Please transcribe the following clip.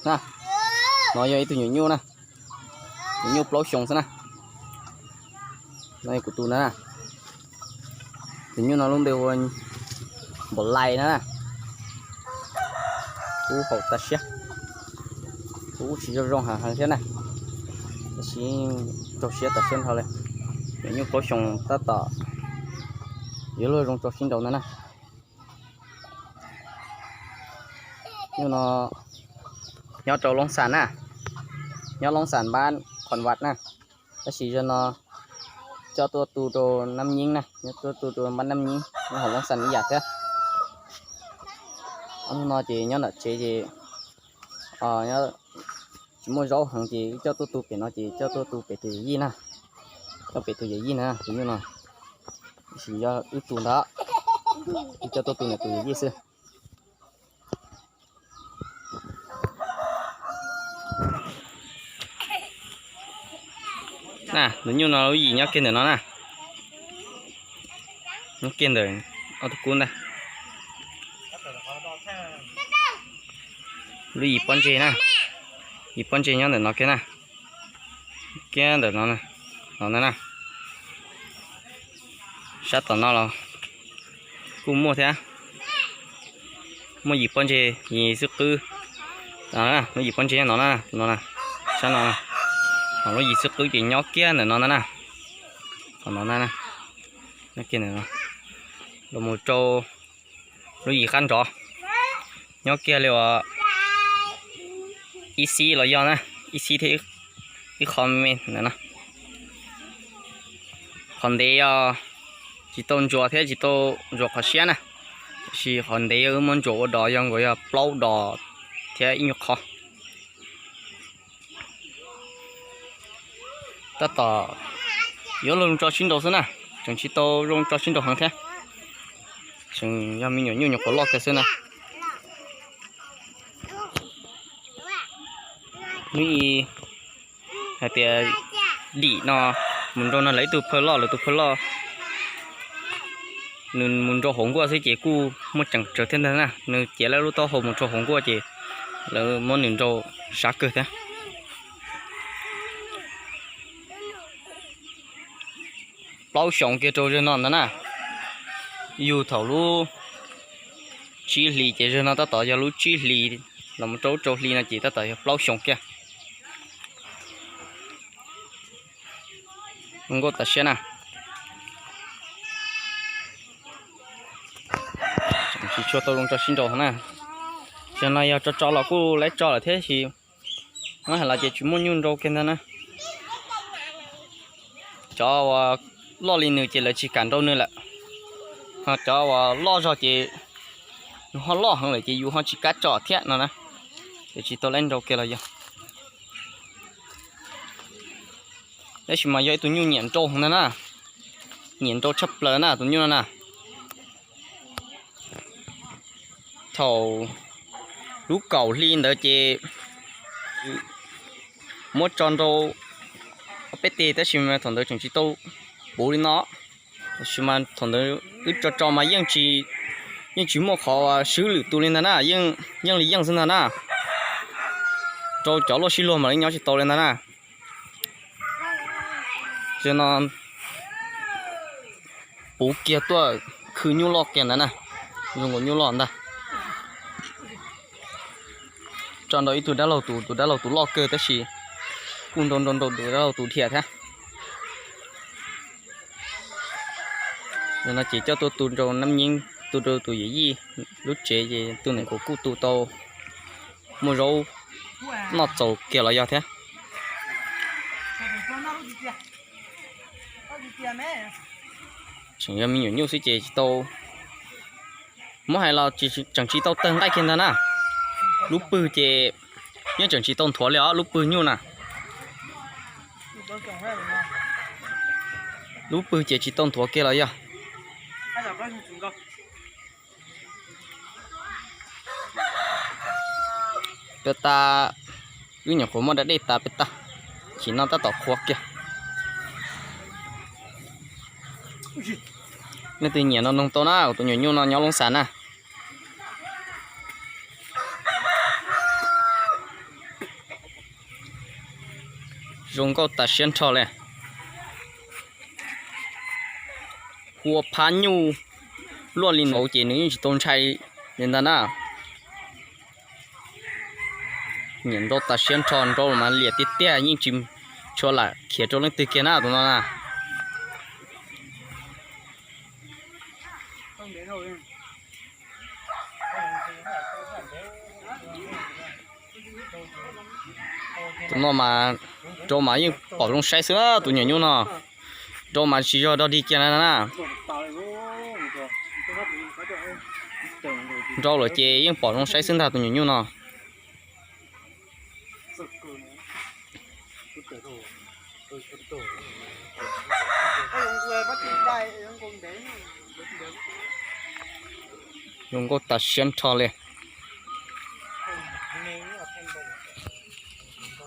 Na, no yog ib tug nyuam nyuj na, nyuam nyuj plaub xyoos xwb na. No yog kuv tus na, tus nyuj no lub npe hu ua Npaum Lais na. Kub haum tas siab, kub tsis zoo zoo heev heev thiab na, tab sis raug siab tas siab nrho li. Nyuam nyuj plaub xyoos tab tom yuav luag zoo rau sib nraus ntag na. Nyuj no nyob rau Loob Xas na, nyob Loob Xas npab Qhon Vam na, tab sis zaum no coj tuaj tu rau Nab Nyeeb na, nyob tuaj tu rau npab Nab Nyeeb nyob hauv Loob Xas ib yam thiab. Ob hnub no ces nyob nram tsev ces tsis muaj zaub heev ces wb coj tuaj tu pem no ces coj tuaj tu pem tus yij na, coj pem tus yawm yij na tus nyuj no, tab sis yog wb tu ntag, wb coj tuaj tu ntawm tus yawm yij xwb. Na, tus nyuj no lub yim nyob kiag ntawm no na, nyob kiag ntawm ob tug kub ntag. Lub yim pob ntseg na, yim pob ntseg nyob ntawm no kiag na, kiag ntawm no, no na. Sab tom no los kuj muaj thiab, muaj yim pob ntseg yim xwb qwb. Lub yim pob ntseg no na, no, sab no, ho lub yim xwb qwb ces nyob kiag ntawm no ntag na. Qhov no na, nyob kiag ntawm no los mus rau lub yim qab nrov, nyob kiag li uas ib xib los yog na, ib xib thiab ib qho me ntawm no. Qhov ntev yog tsis tau ntsuas thiab tsis tau ntsuas qhov siab na, tiam sis qhov ntev wb muab ntsuas ua dos yog nkaus yog plaub dos thiab ib nyuag qho. Tab tom yuav luag zoo tso sib nraus xwb na, tseem tsis tau zoo tso sib nraus heev thiab. Tseem yog me nyuam nyuj nyuam qhuav loj kiag xwb na. Hnub i hais tias dim no mus nrau no lawv ib tug phawj loj, lawv tus phawj loj nws mus nrau hauv nkuaj xwb ces kuj muaj ceem tsawv thiab ntag na. Nws ciav lawv lub taub hau mus rau hauv nkuaj ces lawv muab nws nrau sab kawg thiab. Plaub xyoos kiag rau zaum no ntag na, yug thaum lub tsib hlis ces zaum no tab tom yog lub tsib hlis los mus rau rau hli no ces tab tom yog plaub xyoos kiag. Zoo nkauj tas siab na. Tsis tshua tau zoo tso sib nraus na. Zaum no yog tso tso los kuj laiv tso lawm thiab sis muab hais los ces tsis muaj nyuj nrau kiag ntag na. Cov uas loj li nws ces lawv tsis kam nrau nws lawm, ho cov uas loj zog ces nws ho loj heev lawm ces yus ho tsis kam tso thiab no na. Ces tsis tau laiv nrau kiag los yog. Tab sis mas yog ib tug nyuj nyiam nrau heev ntag na, nyiam nrau tshaj plaws na tus nyuj no na. Thaum lub kaum hli ntawd ces muab tso nrau ob peb teg tab sis mas thaum ntawd tseem tsis tau puv li no. Tab sis mas thaum ntawd wb tso tso mas yeej tsis, yeej tsis muaj qhov swb lwm tus li ntag na, yeej li yeej xwb ntag na. Rau cov luaj sib luag mam li nyob tsis tau li ntag na. Zaum no puv kiag tuaj khw nyuj loj kiag ntawd na, zoo nkaus nyuj loj ntag. Tso nrau ib tug dab laug tus, tus dab laug tus loj kawg tab sis kuj nrau nrau nrau tus dab laug tus dhia thiab. Zaum no ces coj tuaj tu rau Nab Nyeeb, tu rau tus yawm yij lub tsev ces tus ntawm kuv kuj tu tau muaj zaub noj txaus kiag los yog thiab. Tseem yog me nyuam nyuj xwb ces tsis tau, muab hais los tseem tsis tau tawg nqaij kiag ntag na. Lub pwg ces yeej tseem tsis tau nthuav li os lub pwg nyuj na. Lub pwg ces tsis tau nthuav kiag los yog. Peb tas, wb nyuam qhuav muab da dej tas peb tas, chim no tab tom qhuav kiag. Leej twg nyiam no noog tau na, tus nyuam nyuj no nyob Loob Xas na. Zoo nkauj tas siab nrho li. Hua phab nyuj luaj li no ces nws yeej tsis tau ntshai li ntag na. Nyiam nraub tas siab nrho, nraub los mas liam tiag tiag, yeej tsis tshua lam khiav rau leej twg kiag na tus no na. Tus no mas nraub mas yeej pom zoo saib xwb na tus nyuam nyuj no. Nraub mas tsis yog dog dig kiag na. Nraub lawm ces yeej pom zoo saib xwb ntag tus nyuam nyuj no. Zoo nkauj tas siab nrho li.